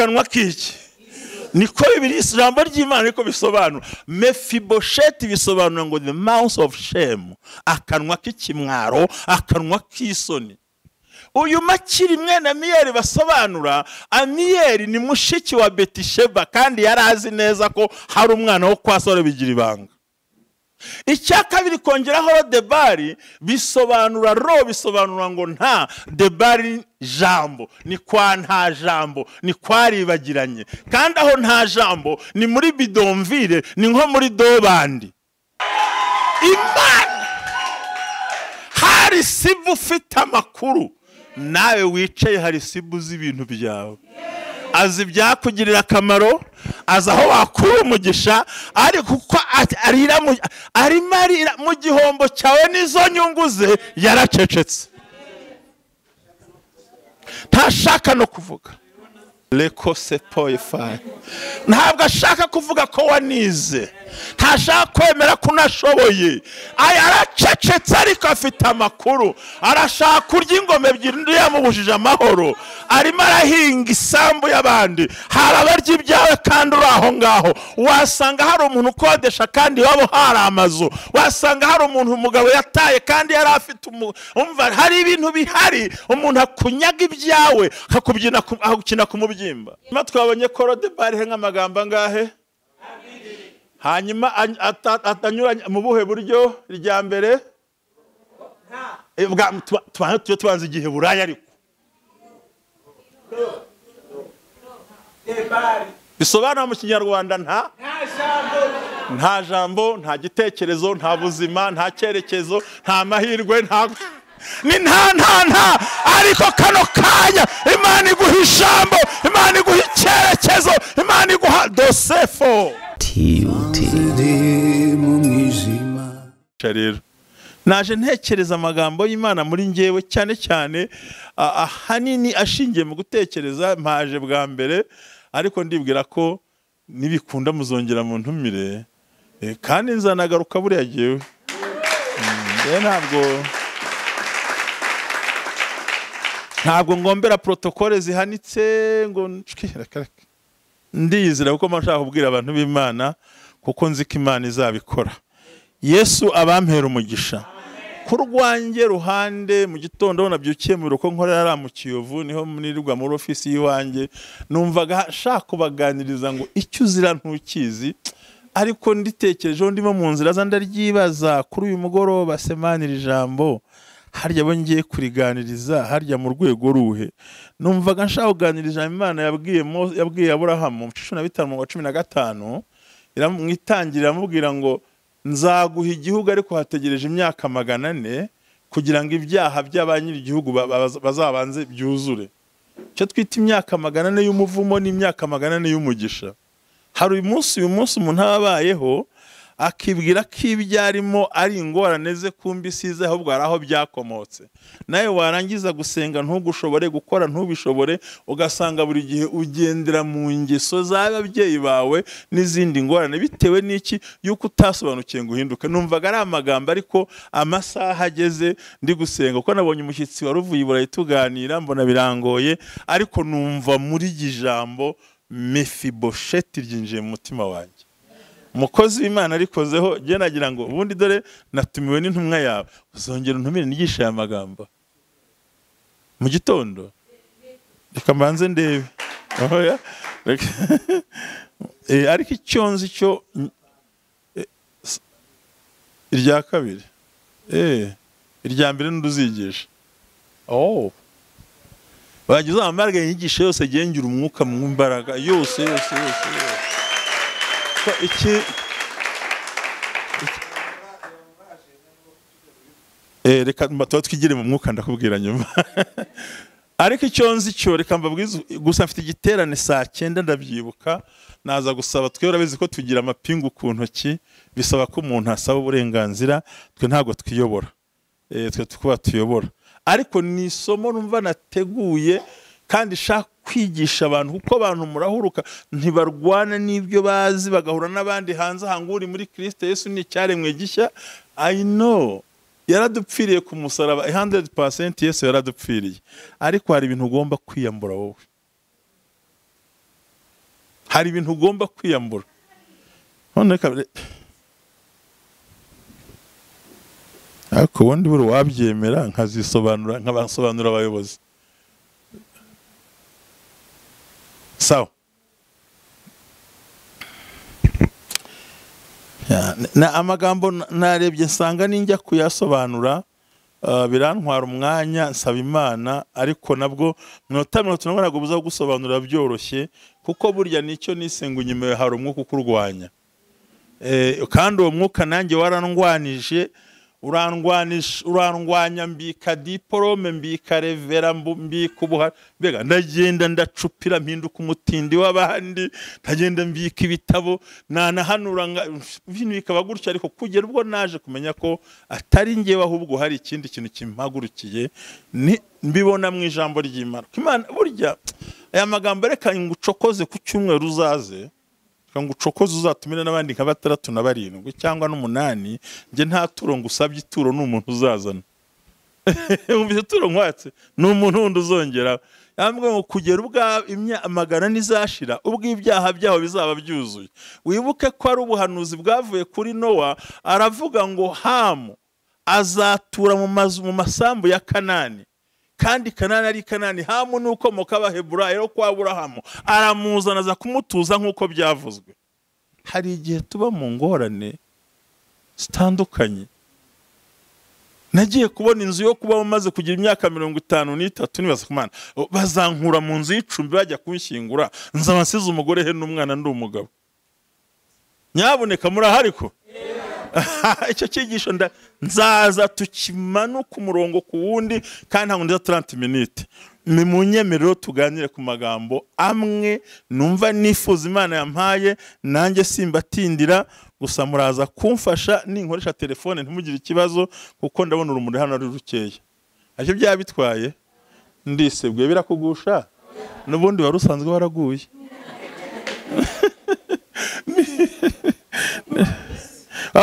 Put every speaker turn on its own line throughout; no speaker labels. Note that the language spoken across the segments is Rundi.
Akanwa k'iki? Niko bibiri ijambo ry'Imana niko bisobanura. Mefibosheti bisobanura ngo the mouth of shame, akanwa k'ikimwaro, akanwa k'isoni. Uyu Makiri mwene Amiyeli basobanura, Amiyeli ni mushiki wa Betisheba, kandi yari azi neza ko hari umwana wo kwa Sawuli bigira ibanga. Icya kabiri kongeraho Debari bisobanura ro, bisobanura ngo nta Debari jambo, ni kwa nta jambo, ni kwaribagiranye. Kandi aho nta jambo ni muri bidonvire, ni nko muri dobandi. Imana hari sibu ufite amakuru, nawe wicaye hari sibu z'ibintu byawe, azi ibyakugirira akamaro, azi aho wakura umugisha, ariko kuko arimo arira mu gihombo cyawe n'izo nyungu ze, yaracecetse, ntashaka no kuvuga. Ntabwo ashaka kuvuga ko wanize, ntashaka kwemera ko unashoboye, aracecetse ariko afite amakuru. Arashaka kurya ingoma ebyiri, undi yamubujije amahoro, arimo arahinga isambu y'abandi. Hari abarya ibyawe kandi uri aho ngaho. Wasanga hari umuntu ukodesha kandi iwabo hari amazu, wasanga hari umuntu umugabo yataye kandi yari afite umva. Hari ibintu bihari, umuntu akunyaga ibyawe akagukina ku mubyimba. Twabonye ko Lodebari nk'amagambo angahe? Hanyuma atanyuranye mu buhe buryo? Irya mbere tubanza igihe buraya, ariko bisobanura mu Kinyarwanda nta jambo, nta gitekerezo, nta buzima, nta cyerekezo, nta mahirwe, nta ni nta nta nta. Ariko kano kanya Imana iguha ijambo, Imana iguha icyerekezo, Imana iguha dosefo. Rero naje ntekereza amagambo y'Imana muri njyewe, cyane cyane ahanini ashingiye mu gutekereza mpaje bwa mbere, ariko ndibwira ko nibikunda muzongera mu ntumire, kandi nzanagaruka buriya jyewe. Ntabwo ngombera protokole zihanitse ngo ndiyizira, kuko nshaka kubwira abantu b'Imana, kuko nzi ko Imana izabikora. Yesu abampera umugisha. Ku rwanjye ruhande mu gitondo nabyukiye mu ruko nkorera mu Kiyovu, niho nirirwa muri ofisi y'iwanjye, numvaga nshaka kubaganiriza ngo icyo uzira ntukizi, ariko nditekerejeho ndimo mu nzira za ndaryibaza kuri uyu mugoroba semanira ijambo harya bo ngiye kuriganiriza harya mu rwego ruhe. Numvaga nshaka kuganiriza Imana yabwiye Aburahamu mu 15:15, iramwitangira amubwira ngo nzaguha igihugu ariko hategereje imyaka 400 kugira ngo ibyaha by'abanyirigihugu bazabanze byuzure. Icyo twita imyaka 400 y'umuvumo n'imyaka 400 y'umugisha. Hari uyu munsi umuntu abayeho akibwira ko ibyo arimo ari ingorane ze, kumbi isize, ahubwo hari aho byakomotse. Nawe warangiza gusenga ntugushobore, gukora ntubishobore, ugasanga buri gihe ugendera mu ngeso z'ababyeyi bawe n'izindi ngorane, bitewe n'iki? Yuko utasobanukiye ngo uhinduke. Numvaga ari amagambo, ariko amasaha ageze ndi gusenga, kuko nabonye umushyitsi wari uvuye i Burayi tuganira, mbona birangoye, ariko numva muri ijambo Mefibosheti ryinjiye mu mutima wanjye. Umukozi w'Imana arikozeho, jye nagira ngo ubundi dore natumiwe n'intumwa yawe, uzongera untumire nigisha aya magambo mu gitondo. Reka mbanze ndebe. Ariko icyo nzi cyo irya kabiri, irya mbere n'uzigisha. Wagize amarga inyigisho yose gengira umwuka mu mbaraga yose yose yose. Iki reka tuba twigire mu mwuka ndakubwira nyuma. Ariko icyo nzi cyo reka mbabwize gusa, mfite igiterane saa 9 ndabyibuka, naza gusaba. Twe urabizi ko tugira amapingu ku ntoki, bisaba ko umuntu asaba uburenganzira, twe ntabwo twiyobora, twe tukuba tuyobora. Ariko ni isomo numva nateguye kandi shaka kwigisha abantu, kuko abantu murahuruka ntibarwana n'ibyo bazi, bagahura n'abandi hanze hanguri muri Kristo Yesu ni icyaremwe gishya. I know yaradupfiriye ku musaraba 100%, Yesu yaradupfiriye, ariko hari ibintu ugomba kwiyambura wowe. Hari ibintu ugomba kwiyambura. None ariko ubundi buri wabyemera nkazisobanura nkabasobanura abayobozi. Sawa. Na amagambo narebye nsanga ninjya kuyasobanura birantwara umwanya, nsaba Imana, ariko nabwo minota 30 ntabwo buza gusobanura byoroshye, kuko burya nicyo nisenga inyuma hari umwuka ukurwanya. Kandi uwo mwuka nanjye warandwanije, urandwanya mbika diplome, mbika revera, mbika ubuha, mbega ndagenda ndacupira mpinduka umutindi w'abandi, ndagenda mbika ibitabo nanahanura ibintu bikaba gutya. Ariko kugera ubwo naje kumenya ko atari njyewe ahubwo hari ikindi kintu kimpagurukiye, mbibona mu ijambo ry'Imana. Imana burya aya magambo reka ngucokoze ku cyumweru uzaze, ngo ucokoze uzatumire n'abandi nka 6 na 7 cyangwa n'8, nge nta turo ngusabye, ituro ni umuntu uzazana. Umvise ituro nkwatse ni umuntu wundi uzongera. Yambwiye ngo kugera ubwa amagana nizashira ubwo ibyaha byaho bizaba byuzuye. Wibuke ko ari ubuhanuzi bwavuye kuri Nowa, aravuga ngo Hamu azatura mu mazu mu masambu ya Kanani, kandi Kanani ari Kanani, Hamu nukomoka Abaheburayo kwa Aburahamu, aramuzana aza kumutuza nkuko byavuzwe. Hari igihe tuba mu ngorane zitandukanye. Nagiye kubona inzu yo kuba maze kugira imyaka 53, nibaza ku Mana bazankura mu nzu y'icumbi bajya kunshyingura, nzaba nsize umugore he n'umwana ndi umugabo. Nyaboneka murahari ko icyo cyigisho nzaza tukimanuka umurongo ku wundi, kandi ntabwo ndiza 30 minutes. Ni mu nyemerero tuganire ku magambo amwe numva nifuza Imana yampaye, nanjye simbatindira, gusa muraza kumfasha ninkoresha telefone ntimugire ikibazo, kuko ndabona urumuri hano ari rukeya. Icyo byaba bitwaye ndisebwe birakugusha, n'ubundi wari usanzwe waraguye.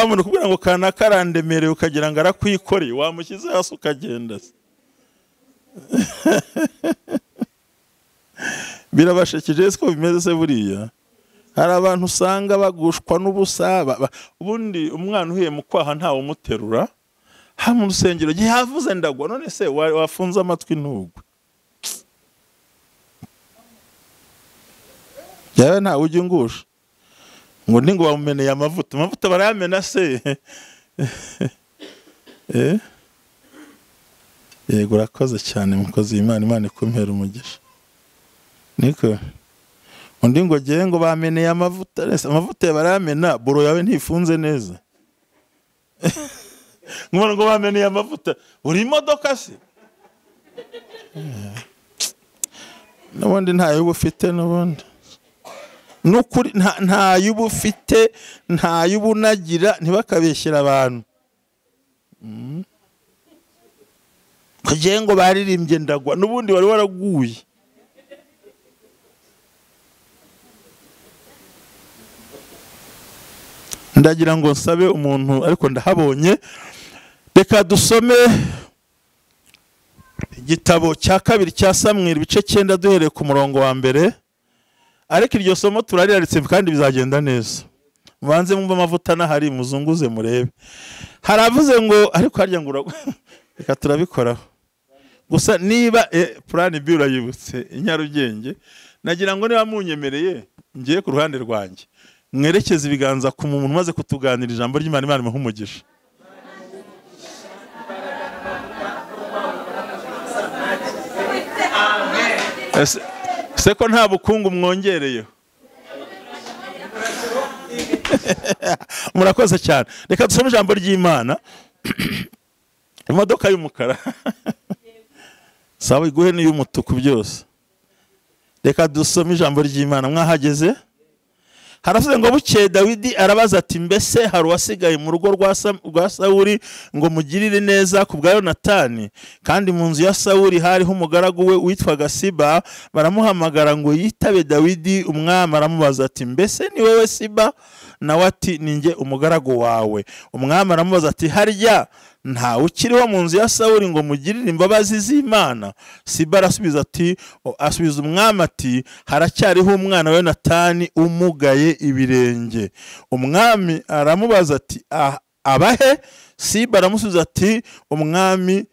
Umuntu kubwira ngo kana karandemereye ukagira ngo arakwikoreye, wamushyize hasi ukagenda. Birabashekeje siko bimeze se buriya. Hari abantu usanga bagushwa n'ubusa. Ubundi umwana uhuye mu kwaha ntawe umuterura, ha mu rusengero gihe havuze ndagwa, none se wafunze amatwi ntugwe. Yawe ntawe ujya ungusha ngo ndi ngo bamumeneye amavuta, amavuta barayamena se. Yego urakoze cyane mukozi w'Imana, Imana ikumpera umugisha. Niko undi ngo giye ngo bameneye amavuta, amavuta barayamena, buro yawe ntifunze neza. Ngo bameneye amavuta, uri imodoka se? N'ubundi ntayo uba ufite, n'ubundi nukuri ntayo uba ufite, ntayo uba unagira, ntibakabeshyira abantu. Kugira ngo baririmbye ndagwa, n'ubundi wari waraguye. Ndagira ngo nsabe umuntu, ariko ndahabonye. Reka dusome igitabo cya kabiri cya Samweli ibice 9 duhereye ku murongo wa mbere. Ariko iryo somo turariraritse kandi bizagenda neza. Mubanze mwumva amavuta n'ahari muzunguze murebe. Haravuze ngo ariko harya ngo reka turabikoraho. Gusa niba plan B urayibutse inyarugenge, nagira ngo niba munyemereye ngiye ku ruhande rwanjye mwerekeze ibiganza ku muntu maze kutuganira ijambo ry'Imana, Imana imuhe umugisha. Ese ko nta bukungu mwongereyeho? Murakoze cyane. Reka dusome ijambo ry'Imana. Imodoka y'umukara sawa iguhe n'iy'umutuku byose. Reka dusome ijambo ry'Imana. Mwahageze? Haravuze ngo bukeye Dawidi arabaza ati mbese hari uwasigaye mu rugo rwa Sawuli ngo mugirire neza ku bwa Yonatani? Kandi mu nzu ya Sawuli hariho umugaragu we witwaga Siba, baramuhamagara ngo yitabe Dawidi. Umwami aramubaza ati mbese ni wewe Siba? Nawe ati ni njye umugaragu wawe. Umwami aramubaza ati harya Nta ukiriho mu nzu ya Sawuli ngo mugirire imbabazi z'Imana? Siba arasubiza ati, asubiza umwami ati, haracyariho umwana wa Yonatani umugaye ibirenge. Umwami aramubaza ati, abahe? Siba aramusubiza ati, umwami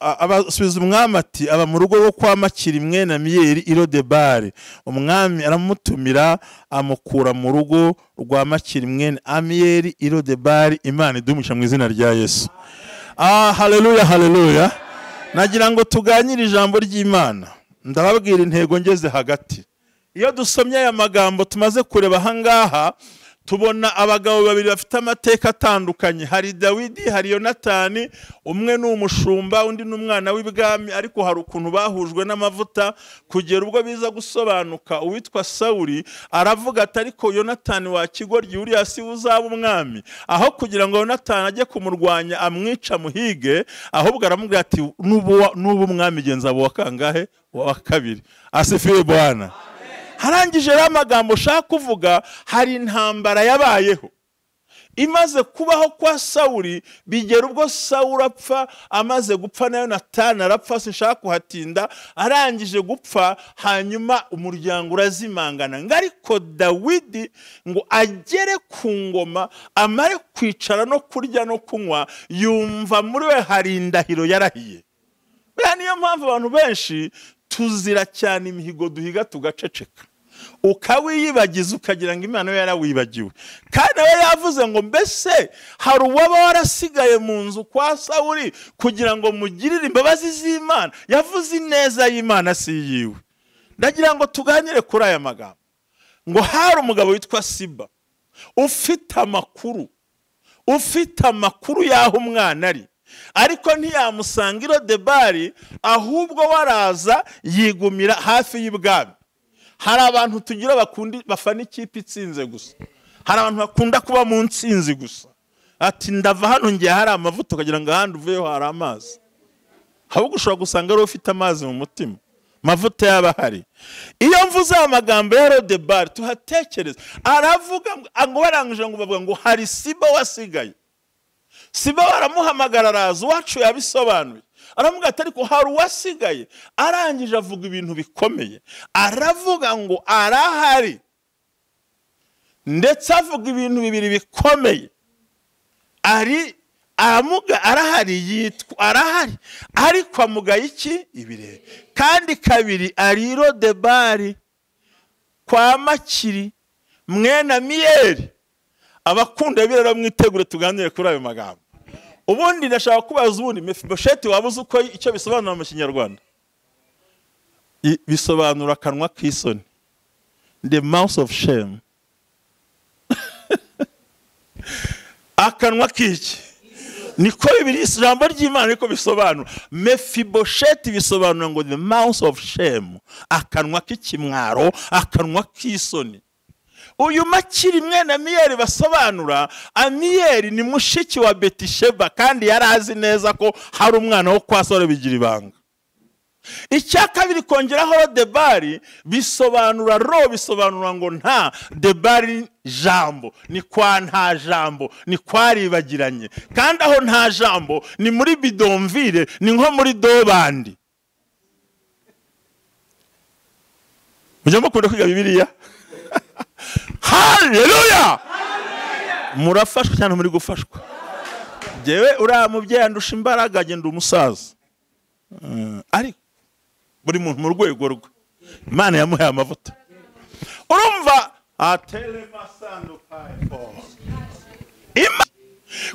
abasubiza umwami ati, aba mu rugo rwo kwa Makiri mwene Amiyeli i Lodebari. Umwami aramutumira amukura mu rugo rwa Makiri mwene Amiyeli i Lodebari. Imana idumisha mu izina rya Yesu. Haleluya, haleluya. Nagira ngo tuganire ijambo ry'Imana. Ndababwira intego ngeze hagati. Iyo dusomye aya magambo tumaze kureba ahangaha, tubona abagabo babiri bafite amateka atandukanye. Hari Dawidi, hari Yonatani. Umwe ni umushumba, undi ni umwana w'ibwami, ariko hari ukuntu bahujwe n'amavuta kugera ubwo biza gusobanuka. Uwitwa Sawuli aravuga ati, ariko Yonatani wa kigoryi uriya si uzaba umwami. Aho kugira ngo Yonatani ajye kumurwanya amwica muhige, ahubwo aramubwira ati, nubu umwami genza abo wakangahe wa kabiri. Asifiwe Bwana. Harangije rero amagambo ushaka kuvuga, hari intambara yabayeho imaze kubaho kwa Sawuli, bigera ubwo Sawuli apfa. Amaze gupfa na Yonatani arapfa, sinshaka kuhatinda. Arangije gupfa, hanyuma umuryango urazimangana. Ariko Dawidi ngo agere ku ngoma, amare kwicara no kurya no kunywa, yumva muri we hari indahiro yarahiye. Buriya niyo mpamvu abantu benshi tuzira cyane imihigo duhiga tugaceceka, ukawiyibagiza ukagira ngo Imana yo yarawibagiwe. Kandi nawe yavuze ngo, mbese hari uwaba warasigaye mu nzu kwa Sawuli kugira ngo mugirire imbabazi z'Imana? Yavuze ineza y'Imana si yiwe. Ndagira ngo tuganire kuri aya magambo. Ngo hari umugabo witwa Siba ufite amakuru, ufite amakuru y'aho umwana ari, ariko ntiyamusanga i Lodebari, ahubwo waraza yigumira hafi y'ibwami. Hari abantu tugira bakundi bafana ikipe itsinze gusa. Hari abantu bakunda kuba mu ntsinzi gusa. Ati ndava hano ngiye hari amavuta, ukagira ngo ahandi uvuyeho hari amazi. Ahubwo ushobora gusanga ari ufite amazi mu mutima, amavuta yaba ahari. Iyo mvuze amagambo ya Lodebari tuhatekereza, aravuga ngo barangije ngo bavuga ngo hari Siba wasigaye. Siba baramuhamagara araza, uwacu yabisobanuye. Aravuga ati, ariko hari uwasigaye. Arangije avuga ibintu bikomeye. Aravuga ngo arahari, ndetse avuga ibintu bibiri bikomeye. Ari aramuga, arahari, yitwa arahari, ariko amugaye iki? Ibirere. Kandi kabiri ari i Lodebari kwa Makiri mwene Amiyeli. Abakunda birero mwitegure tuganire kuri ayo magambo. Ubundi ndashaka kubaza, ubundi Mefibosheti wabuze uko icyo bisobanura mu Kinyarwanda? Bisobanura akanwa k'isoni, the mouth of shame. Akanwa k'iki? Niko bibiri ijambo ry'Imana niko bisobanura. Mefibosheti bisobanura ngo the mouth of shame, akanwa k'ikimwaro, akanwa k'isoni. Uyu Makiri mwene Amiyeli basobanura, Amiyeli ni mushiki wa Betisheba, kandi yari azi neza ko hari umwana wo kwa Sawuli bigira ibanga. Icya kabiri kongeraho Lodebari bisobanura ro, bisobanura ngo nta debari jambo, ni kwa nta jambo, ni kwaribagiranye. Kandi aho nta jambo ni muri bidonvire, ni nko muri dobandi. Mujya mukunda kwiga Bibiliya? Haleluya! Murafashwa cyane, muri gufashwa. Jewe uriya mubyeyi andusha imbaraga, agenda umusaza. Ariko buri muntu mu rwego rwe Imana yamuhaye amavuta. Urumva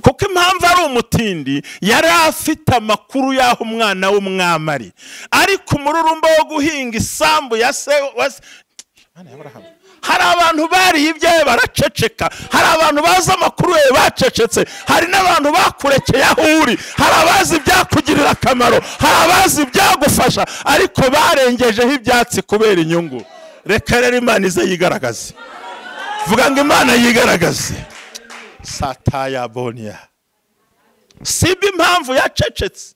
kuko impamvu ari umutindi, yari afite amakuru y'aho umwana w'umwami ari, ariko umururumba wo guhinga isambu ya se. Hari abantu bariye ibyawe baraceceka, hari abantu bazi amakuru yawe bacecetse, hari n'abantu bakurekeye aho uri, hari abazi ibyakugirira akamaro, hari abazi ibyagufasha, ariko barengejeho ibyatsi kubera inyungu. Reka rero Imana ize yigaragaze. Vuga ngo Imana yigaragaze. Sataya bonia. Siba impamvu yacecetse,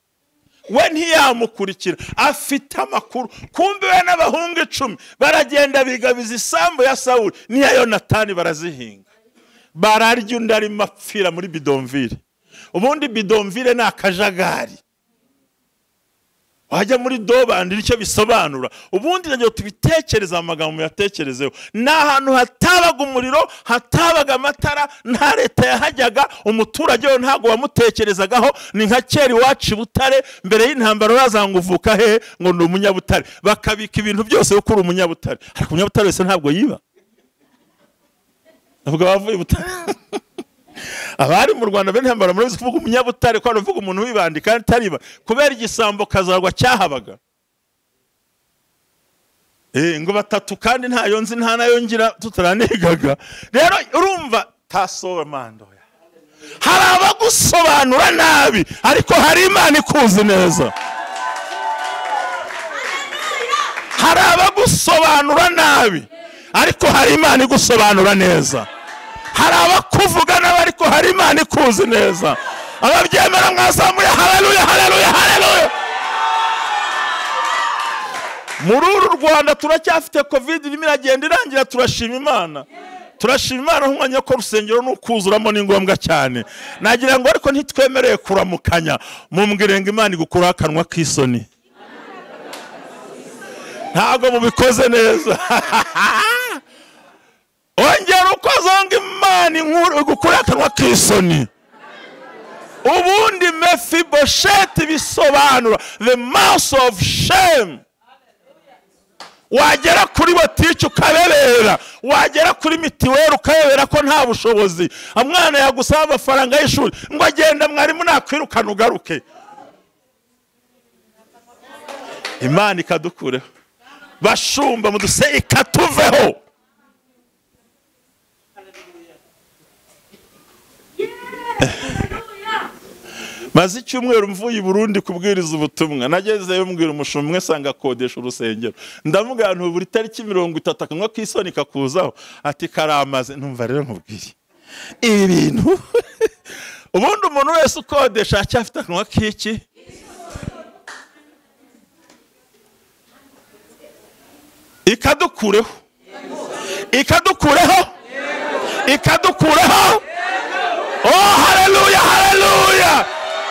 we ntiyamukurikira, afite amakuru. Kumbe we n'abahungu 10 baragenda bigabiza isambu ya Sawuli n'iya Yonatani barazihinga, bararya, undi arimo apfira muri bidonvire. Ubundi bidonville ni akajagari. Wajya muri dobandi nicyo bisobanura. Ubundi nagiye tubitekereza amagambo yatekerezeho. Ni ahantu hatabaga umuriro, hatabaga amatara, nta leta yahajyaga, umuturage we ntago wamutekerezagaho. Ni nka kera iwacu i Butare mbere y'intambara bazanga uvuka he ngo ni umunyabutare, bakabika ibintu byose kuko uri umunyabutare. Ariko umunyabutare wese ntabwo yiba. Avuga bavuye Butare. Abari mu Rwanda bene ntambara murabizi kuvuga umunyabutare ko aravuga umuntu wibandi kandi tariba kubera igisambo kazarwa cyahabaga. Ngo batatu kandi ntayo nzi nta nayo ngira tutaranegaga. Rero urumva tasowe mando. Hari abagusobanura nabi ariko hari Imana ikuzi neza. Hari abagusobanura nabi ariko hari Imana igusobanura neza. Hari abakuvuga nabi ariko hari Imana ikuzi neza. Ababyemera mwazamuye haleluya haleluya haleluya. Muri uru Rwanda turacyafite covid irimo iragenda irangira, turashima Imana. Turashima Imana nk'umwanya ko rusengero n'ukuzuramo ni ngombwa cyane. Nagira ngo ariko ntitwemereye kuramukanya, mumbwire ngo Imana igukura akanwa k'isoni. Ntabwo mubikoze neza. Ongera ukozonga Imana igukura akanwa k'isoni. Ubundi Mephibosheth bisobanura the mouse of shame. Wagera kuri botike ukabebera, wagera kuri mitiweli ukabebera ko nta bushobozi. Umwana yagusaba amafaranga y'ishuri ngo agenda mwarimu nakwirukana ugaruke. Imana ikadukureho. Bashumba muduse ikatuveho. Maze icyumweru mvuye i Burundi kubwiriza ubutumwa, nagezeyo mbwira umushumba umwe sanga akodesha urusengero. Ndamubwira nti buri tariki 30 akanwa k'isoni kakuzaho, ati karamaze. Numva rero nkubwiye ibi bintu. Ubundi umuntu wese ukodesha acyafite akanwa k'iki? Ikadukureho, ikadukureho, ikadukureho. Oh haleluya haleluya.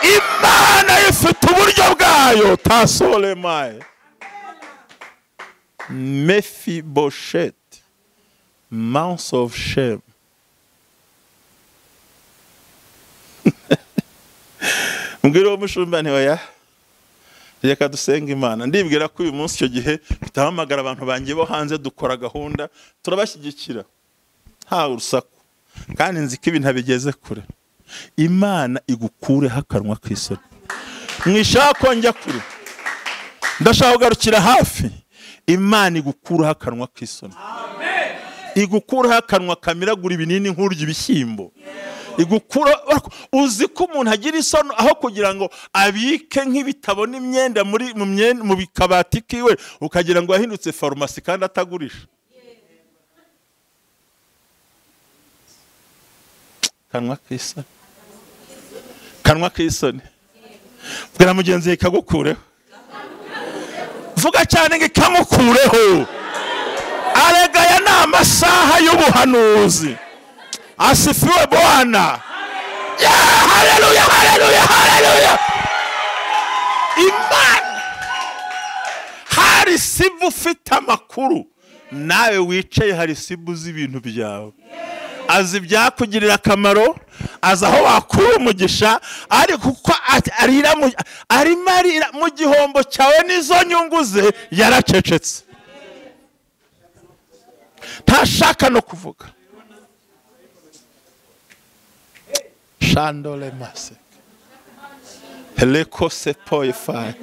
Imana ifite uburyo bwayo. Tasole mai Mephibosheth, mouse of shame. Mbwira uwo mushumba nti oya, reka dusenga Imana. Ndibwira ko uyu munsi icyo gihe tutahamagara abantu banjye bo hanze, dukora gahunda turabashyigikira nta urusaku, kandi nzi ko ibintu bigeze kure. Imana igukureho akanwa k'isoni. Mwishaka njya kure, ndashaka kugarukira hafi. Imana igukureho akanwa k'isoni. Igukureho akanwa kamiragura ibinini nk'urya ibishyimbo. Igukura. Uzi ko umuntu agira isoni aho kugira ngo abike nk'ibitabo n'imyenda muri mu bikabati kiwe, ukagira ngo yahindutse farumasi kandi atagurisha. Kanwa k'isoni, kanwa k'isoni. Bwira mugenzi we ikagukureho. Vuga cyane ngo ikamukureho. Arega aya ni amasaha y'ubuhanuzi. Asifiwe Bwana. Haleluya haleluya haleluya. Imana hari sibu ufite amakuru, nawe wicaye hari sibu z'ibintu byawe. Azi ibyakugirira akamaro, azi aho wakura umugisha, ariko kuko arimo arira mu gihombo cyawe n'izo nyungu ze, yaracecetse, ntashaka no kuvuga. Shandole maseke heleko sepoifai.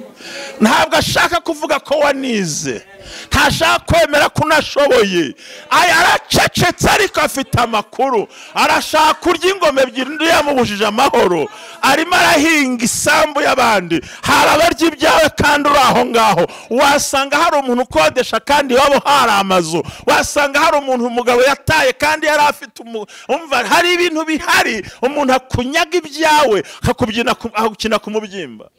Ntabwo ashaka kuvuga ko wanize, ntashaka kwemera ko unashoboye. Aracecetse ariko afite amakuru. Arashaka kurya ingoma ebyiri undi yamubujije amahoro. Arimo arahinga isambu y'abandi. Hari abarya ibyawe kandi uri aho ngaho. Wasanga hari umuntu ukodesha kandi iwabo hari amazu. Wasanga hari umuntu umugabo yataye kandi yari afite umva. Hari ibintu bihari umuntu akunyaga ibyawe akagukina ku mubyimba.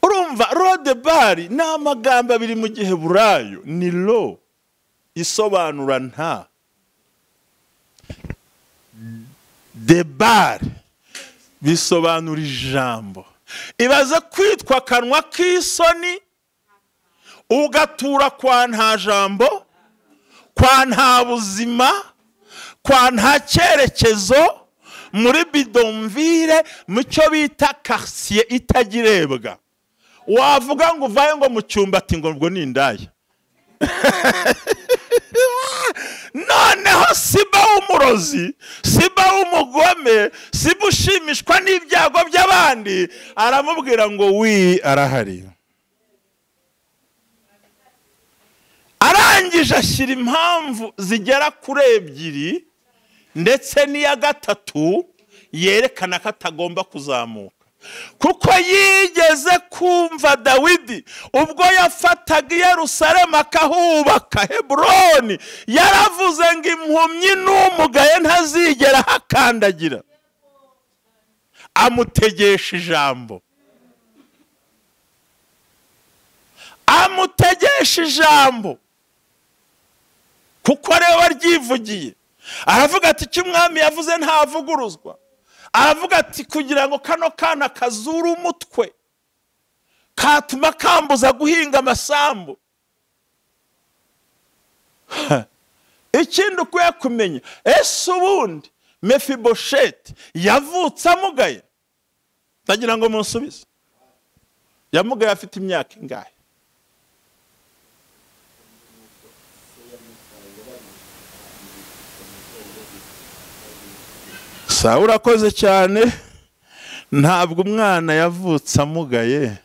Urumva Lodebari ni amagambo abiri mu Giheburayo, ni lo isobanura nta, Debari bisobanura ijambo. Ibaze kwitwa akanwa k'isoni, ugatura kwa nta jambo, kwa nta buzima, kwa nta cyerekezo, muri bidonville, mu cyo bita quartier itagirebwa. Wavuga ngo uvaye ngo mu cyumba ati ngo ubwo ni indaya. Noneho Siba w'umurozi, Siba w'umugome, Siba ushimishwa n'ibyago by'abandi, aramubwira ngo wi arahari. Arangije ashyira impamvu zigera kuri ebyiri ndetse n'iya gatatu yerekana ko atagomba kuzamuka. Kuko yigeze kumva Dawidi ubwo yafataga Yerusalemu akahubaka Heburoni, yaravuze ngo impumyi n'umugaye ntazigera hakandagira. Amutegesha ijambo, amutegesha ijambo, kuko ariwe waryivugiye. Aravuga ati icyo umwami yavuze ntavuguruzwa. Aravuga ati kugira ngo kano kana kazura umutwe katuma kambuza guhinga amasambu. Ikindi ukwiye kumenya, ese ubundi Mefibosheti yavutse amugaye? Ndagira ngo munsubize. Yamugaye afite imyaka ingahe? Sawa, urakoze cyane. Ntabwo umwana yavutse amugaye,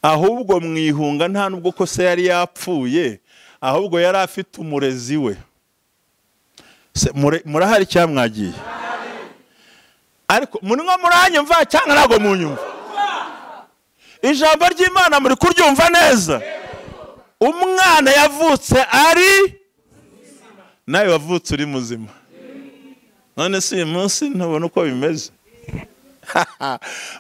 ahubwo mwihunga nta nubwo ko se yari yapfuye, ahubwo yari afite umurezi we. Murahari cyangwa mwagiye? Ariko munwa muranyumva cyangwa ntabwo munyumva? Ijambo ry'Imana muri kuryumva neza. Umwana yavutse ari nawe wavutse uri muzima. None si uyu munsi ntubona uko bimeze.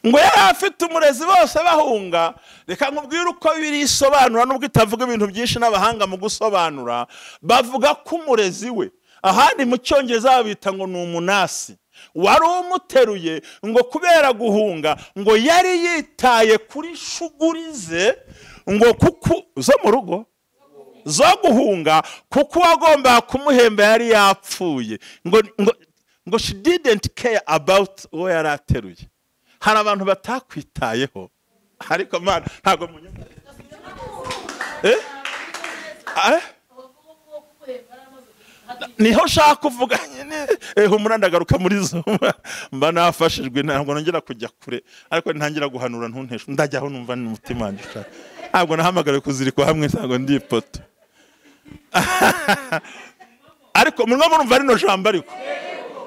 Ngo yari afite umurezi bose bahunga. Reka nkubwire uko birisobanura, nubwo itavuga ibintu byinshi n'abahanga mu gusobanura bavuga ko umurezi we, ahandi mu Cyongereza babita ngo ni umunasi, wari umuteruye, ngo kubera guhunga ngo yari yitaye kuri shuguri ze, ngo kuko zo mu rugo zo guhunga, kuko wagombaga kumuhemba yari yapfuye. Ngo ngo ngo she didn't care about uwo yari ateruye. Hari abantu batakwitayeho, ariko man ntabwo munyumva. Niho nshaka kuvuga nyine. Humura ndagaruka muri zo mba nafashijwe, ntabwo nongera kujya kure, ariko ntangira guhanura ntunteshe, ndajyaho numva n'umutima wanjye ushaka. Ntabwo nahamagariwe kuzirikwa hamwe, ntabwo ndi ipoto. Ariko murimo murumva rino jambo. Ariko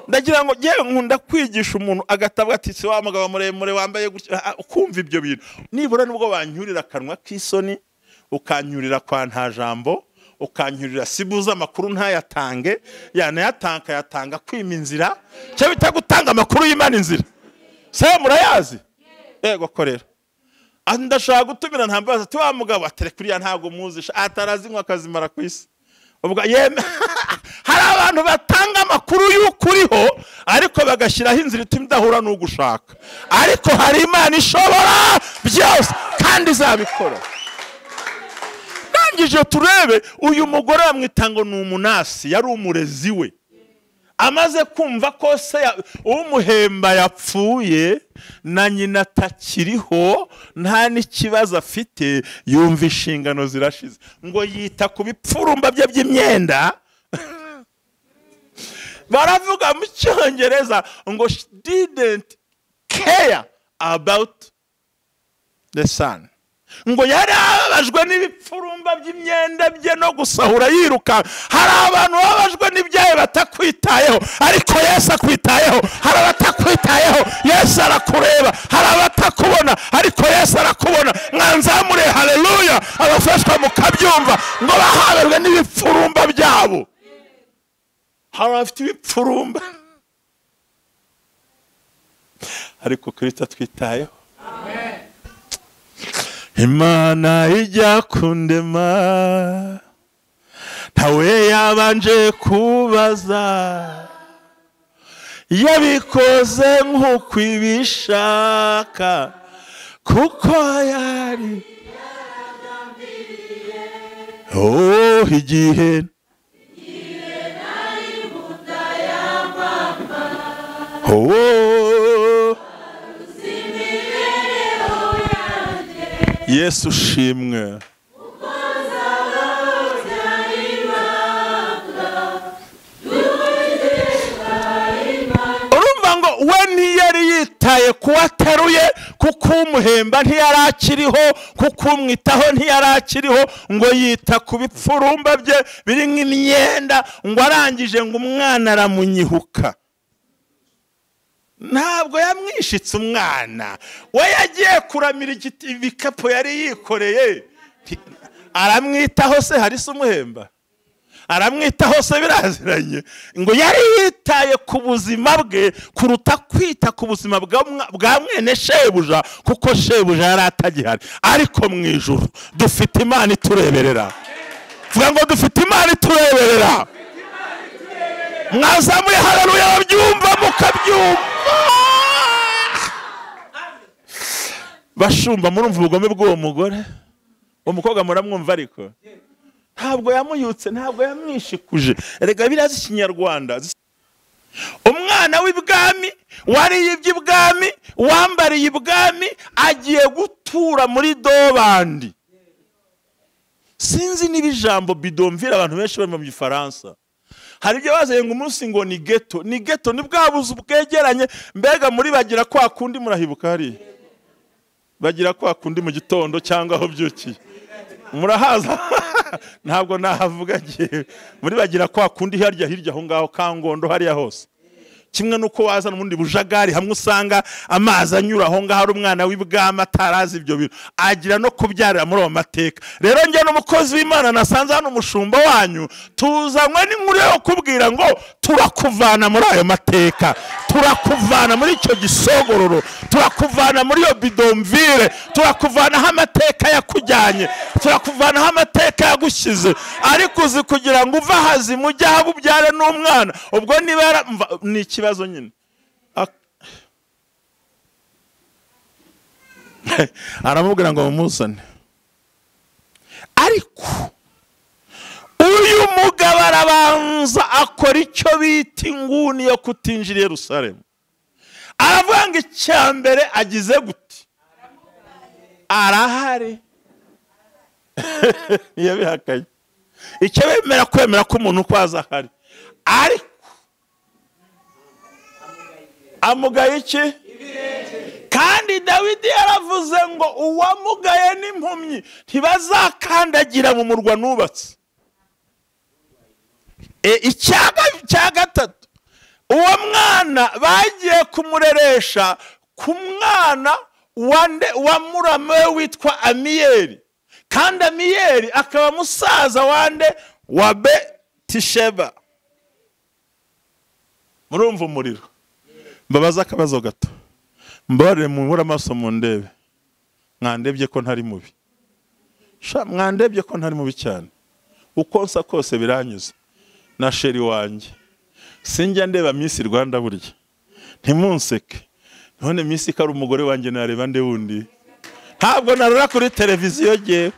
ndagira ngo yewe nkunda kwigisha umuntu agatabwa ati se wa mugabo muremure wambaye gutya, ukumva ibyo bintu. Nibura nubwo banyurira akanwa k'isoni, ukanyurira kwa nta jambo, ukanyurira sibuza amakuru ntayatange, yanayatanka yatanga kwima inzira, cyo bita gutanga amakuru y'Imana inzira. Se murayazi? Yego korera. Ndashaka gutumira ntambaza ati wa mugabo atere kuriya ntago muzisha, atarazi akazimara ku isi. Ubwo yeme hari abantu batanga amakuru y'ukuriho, ariko bagashyiraho inzira ituma idahura n'ugushaka. Ariko hari Imana ishobora byose kandi izabikora. Ndangije turebe uyu mugore bamwita ngo ni umunasi, yari umurezi we. Amaze kumva ko se umuhemba yapfuye na nyina atakiriho, nta n'ikibazo afite, yumva inshingano zirashize, ngo yita ku bipfurumba bye by'imyenda. Baravuga mu Cyongereza ngo she didn't care about the son. Ngo yari ababajwe n'ibipfurumba by'imyenda bye no gusahura yiruka. Hari abantu babajwe n'ibyaye batakwitayeho, ariko Yesu akwitayeho. Hari abatakwitayeho, Yesu arakureba. Hari abatakubona, ariko Yesu arakubona. Mwanzamure haleluya, abafashwa mukabyumva, ngo bahaberwe n'ibipfurumba byabo. Hari abafite ibipfurumba, ariko Kristo atwitayeho. Imana ijya kundema ntawe yabanje kubaza, Yabikoze nk'uko ibishaka, kuko yari oh igihe
nari mu nda ya mama.
Oh
imibereho yanjye.
Yesu ushimwe.
Uko nzabaho byari ibanga ry'Uwiteka Imana.
Urumva ngo we ntiyari yitaye kuwateruye, kuko umuhemba ntiyari akiriho, kuko umwitaho ntiyari akiriho, ngo yita ku bipfurumba bye biri nk'imyenda, ngo arangije ngo umwana aramunyihuka. Ntabwo yamwishitse umwana, we yagiye kuramira ibikapu yari yikoreye. Aramwitaho se hari se umuhemba? Aramwitaho se biraziranye? Ngo yari yitaye ku buzima bwe kuruta kwita ku buzima bwa mwene shebuja, kuko shebuja yari atagihari. Ariko mu ijuru dufite Imana itureberera. Vuga ngo dufite Imana itureberera. Mwazamuye haleluya, babyumva mukabyumva. Bashumba, murumva ubugome bw'uwo mugore? Uwo mukobwa muramwumva, ariko ntabwo yamuyutse, ntabwo yamwishikuje. Erega birazi ikinyarwanda. Umwana w'ibwami wariye iby'ibwami, wambariye ibwami, agiye gutura muri dobandi. Sinzi niba ijambo bidomvira abantu benshi bari mu Gifaransa. Hari ibyo bazanye ngo umunsi ngo ni ghetto, ni ghetto ni bwa buzu bwegeranye. Mbega muri bagira kwa kundi, murahibuka hariya bagira kwa kundi mu gitondo cyangwa aho byukiye murahaza. Ntabwo nahavuga ngiye muri bagira kwa kundi harya hirya aho ngaho Kangondo hariya hose. Kimwe nuko wazana ubundi bujagari hamwe usanga amazi anyura aho ngaho, ari umwana w'ibwami atarazi ibyo bintu, agira no kubyarira muri ayo mateka. Rero njye n'umukozi w'Imana nasanze hano umushumba wanyu, tuzanywe n'inkuru yo kubwira ngo turakuvana muri ayo mateka, turakuvana muri icyo gisogororo, turakuvana muri iyo bidomvire, turakuvanaho amateka yakujyanye, turakuvanaho amateka yagushyize. Ariko uzi kugira ngo uve ahazima ujye aho ubyare n'umwana, ubwo niba ni ikibazo nyine. Aramubwira ngo mumuzane. Ariko uyu mugabo arabanza akora icyo bita inguni yo kutinjira i Yerusalemu. Aravuga ngo icya mbere agize gute? Arahari. Yabihakanye. Icyo bemera kwemera ko umuntu uko aza ahari, ariko amugaye iki? Kandi Dawidi yaravuze ngo uwamugaye n'impumyi ntibazakandagira mu murwa nubatse. Icya gatatu, uwo mwana bagiye kumureresha ku mwana wa murame we witwa Amiyeli, kandi Amiyeli akaba musaza wande wa Betisheba. Murumva umuriro. Mbabaza akabazo gato, mbabarire mubure amaso mundebe. Mwandebye ko ntari mubi? Sha, mwandebye ko ntari mubi cyane. Uko nsa kose biranyuze. Na sheri wanjye sinjya ndeba Miss Rwanda burya, ntimunseke. None Miss ko ari umugore wanjye nareba nde wundi? Ntabwo narora kuri televiziyo ngewe.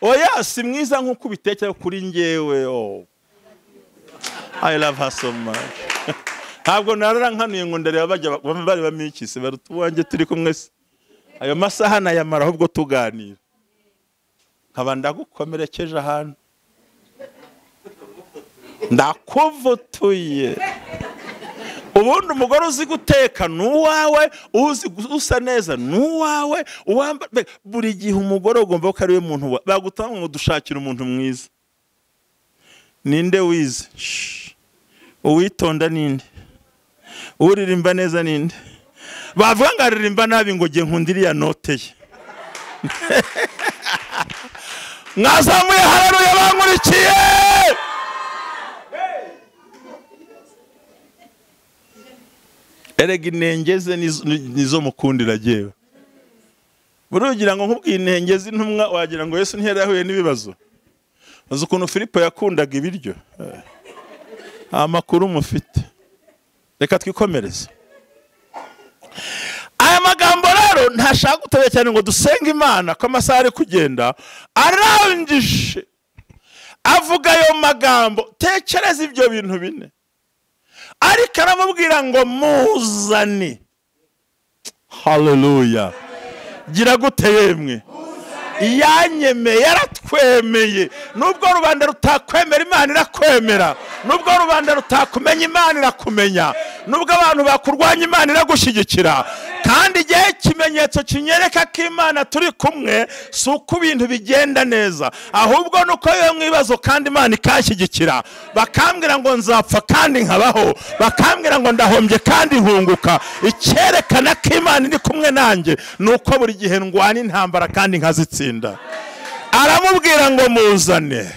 Oya, si mwiza nk'uko ubitekera kuri ngewe. Oh, I love her so much. Ntabwo narora nkanuye ngo ndareba bajya bareba mikisi baruta uwanjye turi kumwe se. Ayo masaha nayamara ahubwo tuganira. Nkaba ndagukomerekeje ahantu, ndakuvutuye. Ubundi umugore uzi guteka ni uwawe, uzi usa neza ni uwawe, buri gihe umugore ugomba ko ari we muntu bagutanga ngo dushakire umuntu mwiza. Ninde wize? Uwitonda ninde? Uririmba neza ninde? Bavuga ngo aririmba nabi ngo nge nkunda iriya note ye. Mwazamuye haleluya bankurikiye. Erega inenge ze nizo mukundira jyewe. Burugira ngo nkubwiye inenge z'intumwa wagira ngo Yesu ntiyari yahuye n'ibibazo. Uzi ukuntu Filipo yakundaga ibiryo? Amakuru mufite. Reka twikomereze. Aya magambo rero ntashaka gutebya cyane ngo dusenge Imana ko amasaha ari kugenda. Arangije avuga ayo magambo, tekereza ibyo bintu bine, ariko aramubwira ngo muzane. Haleluya. Gira gute yemwe? Yanyemeye, yaratwemeye. Nubwo rubanda rutakwemera, Imana irakwemera. Nubwo rubanda rutakumenya, Imana irakumenya. Nubwo abantu bakurwanya, Imana iragushyigikira. Kandi igihe ikimenyetso kinyereka ko Imana turi kumwe si uko ibintu bigenda neza, ahubwo nuko iyo mwibazo kandi Imana ikanshyigikira. Bakambwira ngo nzapfa kandi nkabaho, bakambwira ngo ndahombye kandi nkunguka. Icyerekana ko Imana iri kumwe nanjye nuko buri gihe ndwana intambara kandi nkazitsinda. Aramubwira ngo muzane,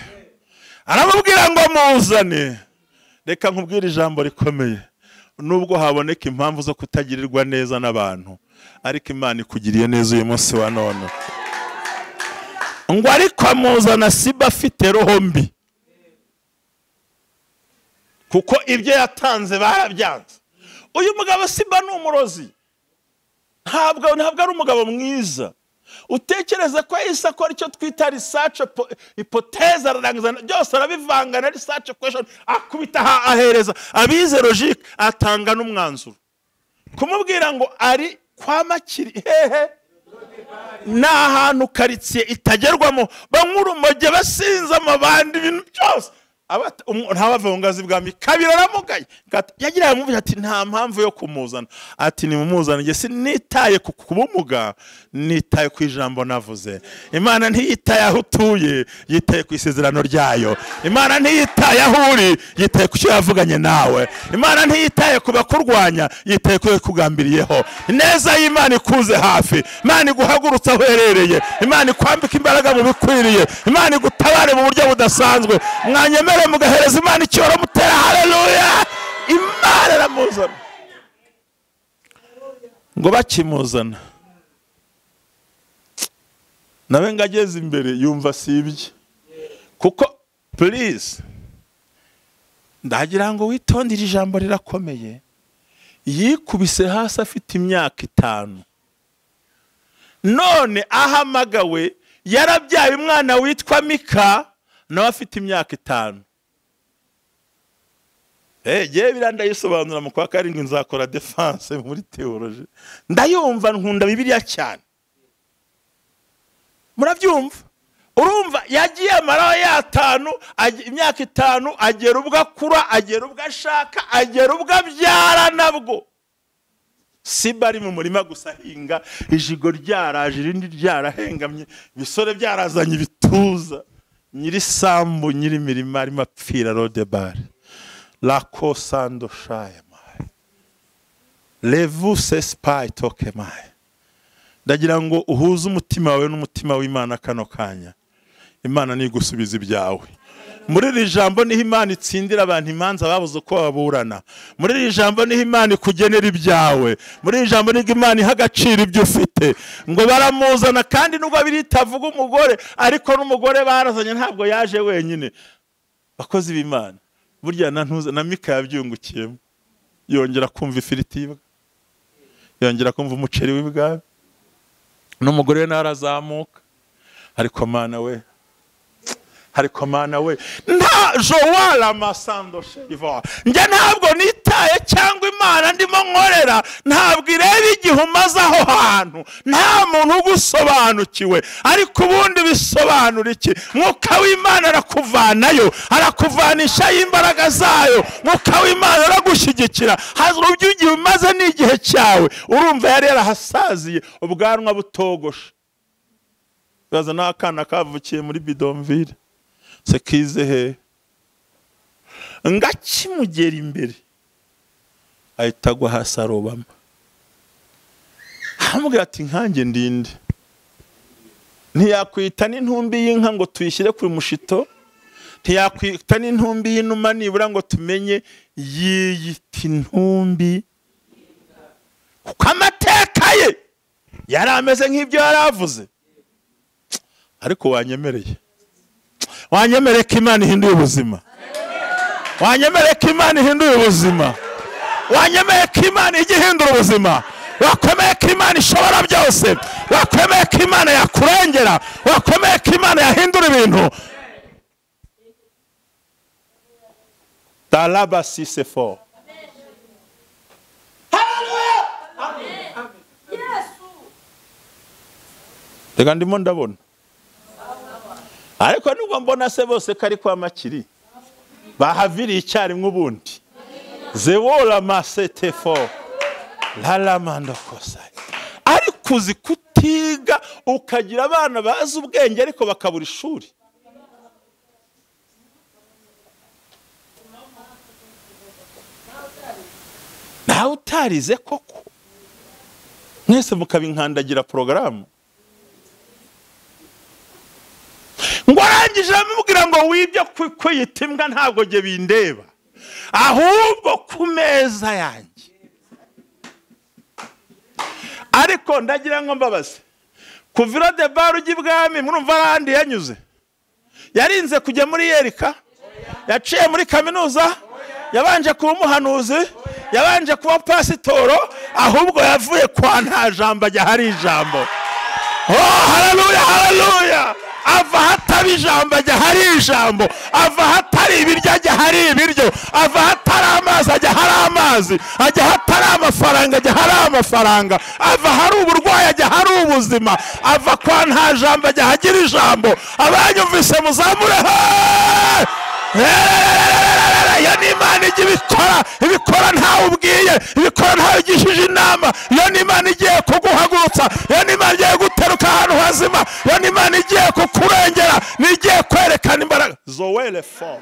aramubwira ngo muzane. Reka nkubwire ijambo rikomeye. Nubwo haboneka impamvu zo kutagirirwa neza n'abantu, ariko Imana ikugiriye neza uyu munsi wa none. Ngo ariko amuzana Siba afite roho mbi, kuko ibyo yatanze barabyanze. Uyu mugabo Siba ni umurozi, ntabwo ari umugabo mwiza. Utekereza ko yahise akora icyo twita research hypothèse, ararangiza byose arabivanga na research question, akubita ahereza abize logique, atanga n'umwanzuro. Kumubwira ngo ari kwa Makiri hehe, ni ahantu karitsiye itagerwamo, banywa urumogi, basinze amabandi, ibintu byose. Ntabave mu ngazi bwami. Kabiri aramugaye, yagira yamubwira ati nta mpamvu yo kumuzana. Ati nimumuzane, njye sinitaye ku kubumuga, nitaye ku ijambo navuze. Imana ntiyitaye aho utuye, yitaye ku isezerano ryayo. Imana ntiyitaye aho uri, yitaye ku cyo yavuganye nawe. Imana ntiyitaye ku bakurwanya, yitaye ku yakugambiriyeho. Ineza y'Imana ikuze hafi, Imana iguhagurutsa aho uherereye, Imana ikwambika imbaraga mu bikwiriye, Imana igutabare mu buryo budasanzwe. Mwanyemere mugahereza Imana icyoro mutera haleluya. Imana iramuzana. Ngo bakimuzana nawe ngageze imbere yumva sibye, kuko please ndagira ngo witondere ijambo rirakomeye. Yikubise hasi afite imyaka 5, none ahamagawe yarabyaye umwana witwa Mika nawe afite imyaka 5. Yewe birandayisobanura mu kwa 7 nzakora defense muri theology. Ndayumva, nkunda Bibiliya cyane. Murabyumva? Urumva yagiye amara ya 5, imyaka 5, agera ubwo akura, agera ubwo ashaka, agera ubwo abyara nabwo. Siba ari mu murima gusa ahinga, ijigo ryaraje irindi ryarahengamye, ibisore byarazanye ibituza. Nyiri sambu nyiri mirima arimo apfira Rodebari. La kosando shaya mai. Levu sespai toke mai. Ndagira ngo uhuze umutima wawe n'umutima w'Imana kano kanya. Imana nigusubiza ibyawe. Muri iri jambo niho Imana itsindira abantu imanza babuze uko baburana. Muri iri jambo niho Imana ikugenera ibyawe. Muri iri jambo niho Imana iha agaciro ibyo ufite. Ngo baramuzana, kandi nubwo biritavuga umugore, ariko n'umugore barazanye ntabwo yaje wenyine. Bakozi b'Imana, burya na ntuza na Mika yabyungukiyemo. Yongera kumva ifiriti y'ibwami, yongera kumva umuceri w'ibwami, n'umugore we narazamuka. Ariko Mana we, ariko Mana we, nta Joala masando sheiva. Njye ntabwo nitaye cyangwa Imana ndimo nkorera ntabwo ireba igihe umaze aho hantu, nta muntu ugusobanukiwe. Ariko ubundi bisobanura iki? Mwuka w'Imana arakuvanayo, arakuvanisha imbaraga zayo. Mwuka w'Imana aragushyigikira. Hazura igihe umaze n'igihe cyawe. Urumva yari yarahasaziye, ubwanwa butogoshe. Baza n'akana kavukiye muri bidonville sekize he, ngakimugera imbere ahita agwa hasi arobama. Aramubwira ati nkanjye ndinde. Ntiyakwita n'intumbi y'inka ngo tuyishyire ku mushito, ntiyakwita n'intumbi y'inuma nibura ngo tumenye, yiyita intumbi kuko amateka ye yari ameze nk'ibyo yari avuze. Ariko wanyemereye, wanyemereye ko Imana ihinduye ubuzima, wanyemereye ko Imana ihinduye ubuzima. Wanyemeye ko Imana ijya ihindura ubuzima, wakwemeye ko Imana ishobora byose, wakwemeye ko Imana yakurengera, wakwemeye ko Imana yahindura ibintu. Talaba si c'est fort. Reka ndimo ndabona, ariko nubwo mbona se bose ko ari kwa Makiri bahaviriye icyarimwe ubundi zewola masete fort lalamando kosa. Ariko uzi kutiga ukagira abana bazi ubwenge ariko bakabura ishuri. Nawe utarize koko mwese mukabinkandagira porogaramu. Ngo arangije amubwira ngo wibyo kwiyita imbwa ntabwo jye bindeba, ahubwo ku meza yanjye. Ariko ndagira ngo mbabaze, kuva Lodebari ujya ibwami murumva ahandi yanyuze? Yarinze kujya muri Yerika, yaciye muri kaminuza, yabanje kuba umuhanuzi, yabanje kuba pasitoro, ahubwo yavuye kwa nta jambo ajya hari ijambo. Oh, haleluya, haleluya. Ava hatari ijambo ajya hari ijambo, ava hatari ibiryo ajya hari ibiryo, ava hatari amazi ajya hari amazi, ajya hatari amafaranga ajya hari amafaranga, ava hari uburwayi ajya hari ubuzima, ava kwa nta jambo ajya hagira ijambo. Abanyumvise muzamure he! Iyo ni Imana ijya ibikora, ibikora ntawe ubwiye, ibikora ntawe ugishije inama. Iyo ni Imana igiye kuguhagurutsa, iyo ni Imana igiye guteruka ahantu hazima, iyo ni Imana igiye kukurengera, nigiye kwerekana imbaraga. Zoele fort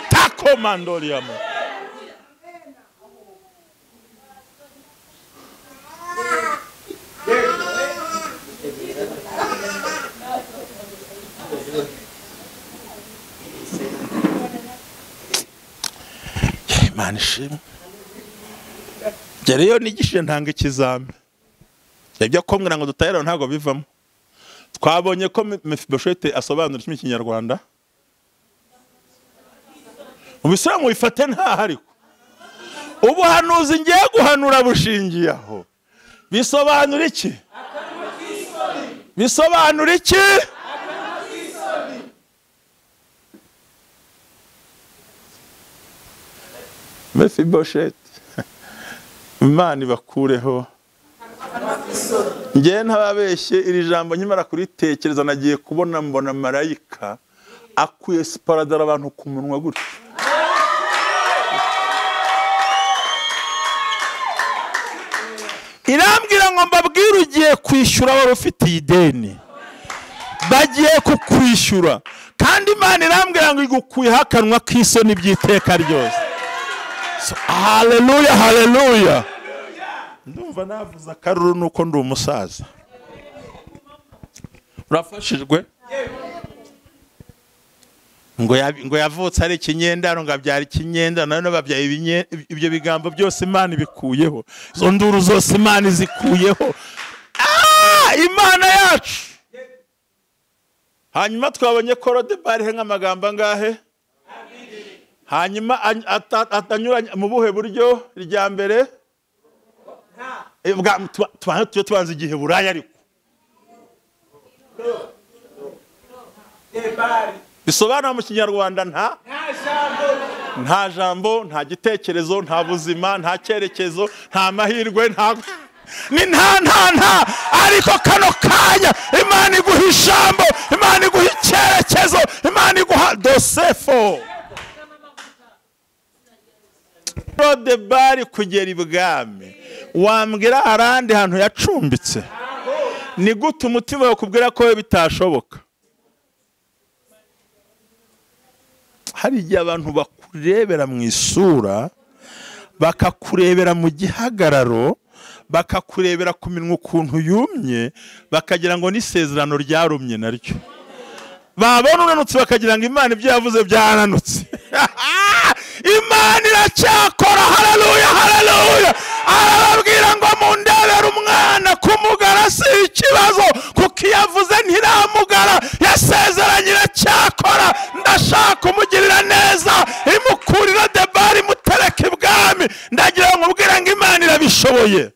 takomandoriamo. Imana ishimwe. Njye rero nigishije ntanga ikizami. Ibyo kumbwira ngo dutahera ntabwo bivamo. Twabonye ko Mefibosheti asobanura iki mu Kinyarwanda. Ubisura ngo ifate ntaho, ariko ubuhanuzi ngiye guhanura bushingiye aho. Bisobanura iki? Bisobanura iki? Mefibosheti, Imana ibakureho. Njye ntababeshye, iri jambo nkimara kuritekereza nagiye kubona mbona marayika akuye siparadara abantu ku munwa gutya. Irambwira ngo mbabwire ugiye kwishyura wari ufitiye ideni, bagiye kukwishyura. Kandi Imana irambwira ngo igukuyeho akanwa k'isoni by'iteka ryose. Haleluya, haleluya. Ndumva navuze akaruru nuko ndi umusaza. Urafashijwe? Ngo yavutse ari ikinyendaro, ngo abyara ikinyendaro, none babyaye ibyo bigambo byose Imana ibikuyeho. Izo nduru zose Imana izikuyeho. Imana yacu. Hanyuma twabonye ko Lodebari he nk'amagambo angahe? Hanyuma atanyuranye mu buhe buryo? Irya mbere tubanza igihe buraya, ariko bisobanura mu Kinyarwanda nta jambo, nta gitekerezo, nta buzima, nta cyerekezo, nta mahirwe, nta ni nta nta nta. Ariko kano kanya Imana iguha ijambo, Imana iguha icyerekezo, Imana iguha dosefo. Lodebari kugera ibwami, wambwira arandi hantu yacumbitse? Ni gute umutima wakubwira ko bitashoboka? Hari igihe abantu bakurebera mu isura, bakakurebera mu gihagararo, bakakurebera ku minwa ukuntu yumye, bakagira ngo n'isezerano ryarumye naryo. Babona unanutse bakagira ngo Imana ibyo yavuze byarananutse. Imana iracyakora. Haleluya, haleluya. Arababwira ngo mundebere umwana, kumugara si ikibazo, kuko iyo avuze ntiramugara, yasezeranye iracyakora. Ndashaka kumugirira neza, imukurira Debari imutereka ibwami. Ndagira ngo ubwire Iragushoboye.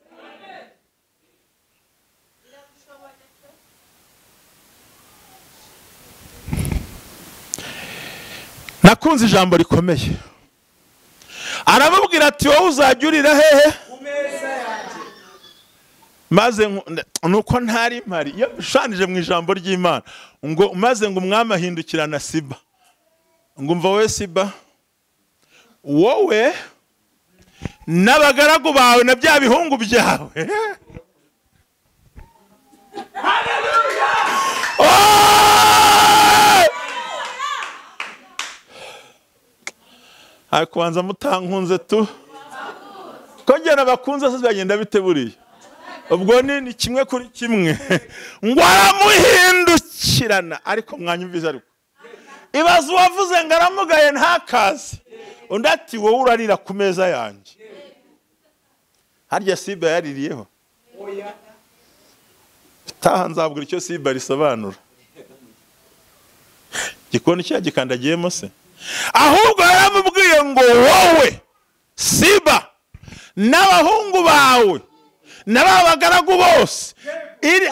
Nakunze ijambo rikomeye. Aramubwira ati wowe uzajya urira hehe? Maze nuko ntari mpari iyo bishanije mu ijambo ry'Imana ngo maze ngo umwami ahindukirana Siba, ngo umva wowe Siba, wowe n'abagaragu bawe na bya bihungu byawe. Ariko mutankunze tu kongera bakunze se bagenda bite buriya? Ubwo ni kimwe kuri kimwe. Ngo aramuhindukirana, ariko mwanyumviza, ariko ibaze uwavuze ngo aramugaye ntakaze, undi ati wowe urarira ku meza yanjye. Harya Siba yaririyeho? Taha nzabwira icyo Siba risobanura. Gikoni cyagikandagiyemo se? Ahubwo yaramubwiye ngo wowe Siba n'abahungu bawe n'abagaragu bose,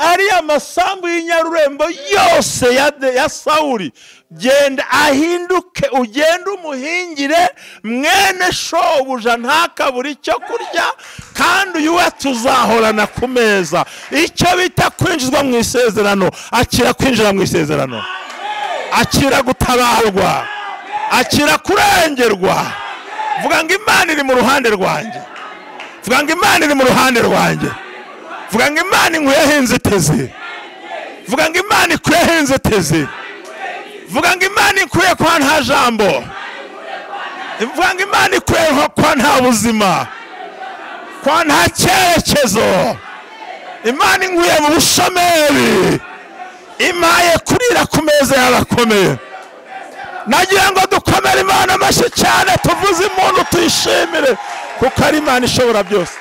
ari amasambu y'inyarurembo yose ya Sawuli, genda ahinduke ugende umuhingire mwene shobuja ntakabura icyo kurya, kandi uyu we tuzahorana ku meza. Icyo bita kwinjizwa mu isezerano, akira kwinjira mu isezerano, akira gutabarwa, akira kurengerwa. Vuga ngo Imana iri mu ruhande rwanjye. Vuga ngo Imana iri mu ruhande rwanjye. Vuga ngo Imana inkuyeho inzitizi. Vuga ngo Imana ikuyeho inzitizi. Vuga ngo Imana ikuye kwa nta jambo. Vuga ngo Imana ikuye kwa nta buzima, kwa nta cyerekezo. Imana inkuye mu bushomeri, impaye kurira ku meza y'abakomeye. Nagira ngo dukomere Imana amashyi cyane, tuvuze impundu, tuyishimire, kuko ari Imana ishobora byose.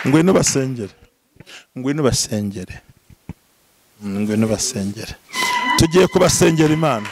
Ngwino basengere, ngwino basengere, ngwino basengere. Tugiye kubasengera Imana.